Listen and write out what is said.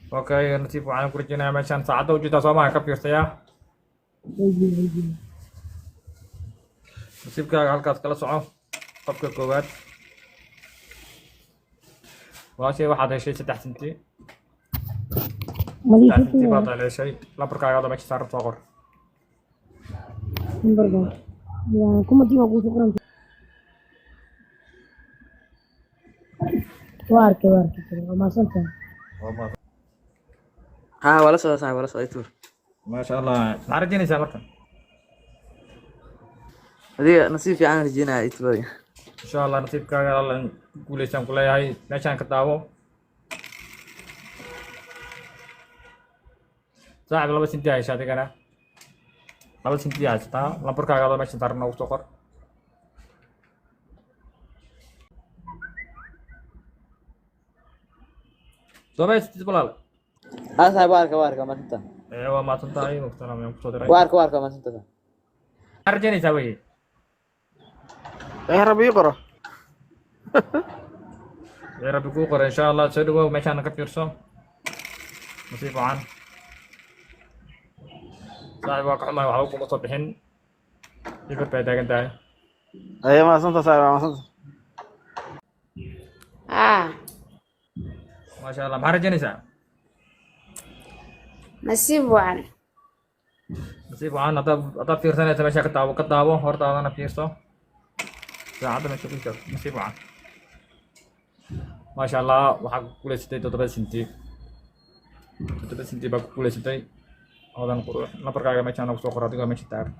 Okay, nasiib waxaan ku rajeynayaa meeshaan saacadda ujeedaa soomaha ka fiirsayaa. Weydiin. Nasiibkaaga halkaas kala soco. Qofka koowaad, walaashay, waxaad heshay 3 senti. 3 senti baad heshay. Lambarkaaga adoo meesha saaran soo qor. Lambarka waa kumatii, waa kuusoo qoran. Waa arkay, waa arkay, waa mahadsantahay. Haa, waa la socdaa saaxiib, waa la socday tuur. Maasha Allah, maxaa rajeynaysaa marka? Adiga nasiib fiican rajeynaya ituur. Insha Allah, nasiibkaaga Alla ku guuleystaan ku leeyahay. Meeshaan ka daawo, saaxib. 2 senti haysa adigana, 2 senti haysataa. Lambarkaaga adoo meesha saaran noogu soo qor. Soo ma haysatid, walaal? Haa saaxiib, waa arka, waa arka, mahadsantahay. Ee, waa mahadsan tahay, muqtanaam ayaan kusoo diray. Waa arka, waa arka, mahadsantahay. Maxaa rajeynaysaa weye? Ee, Rabbi ii qoro. Wixii Rabbi kuu qoray, insha Allah. Soo dhawow, meeshaana ka fiirso. Nasiib wacan, saaxib. Waa ka xumahay, waxba kuma soo bixin, ibir bay taagan tahay. Aye, mahadsantahay saaxiib, waa mahadsantahay. Ah, maasha Allah, maxaa rajeynaysaa? Nasiib wacan. Nasiib wacan. Haddaad fiirsanaysa, meesha ka daawo, ka daawo hortaadana fiirso saacadda meesha ku jirto. Nasiib wacan. Maasha Allah, waxaa ku guuleysatay 7 senti. 7 senti baa ku guuleysatay, Hodan Qurux. Lambarkaaga meeshaan noogu soo qor adigoo meesha taagan.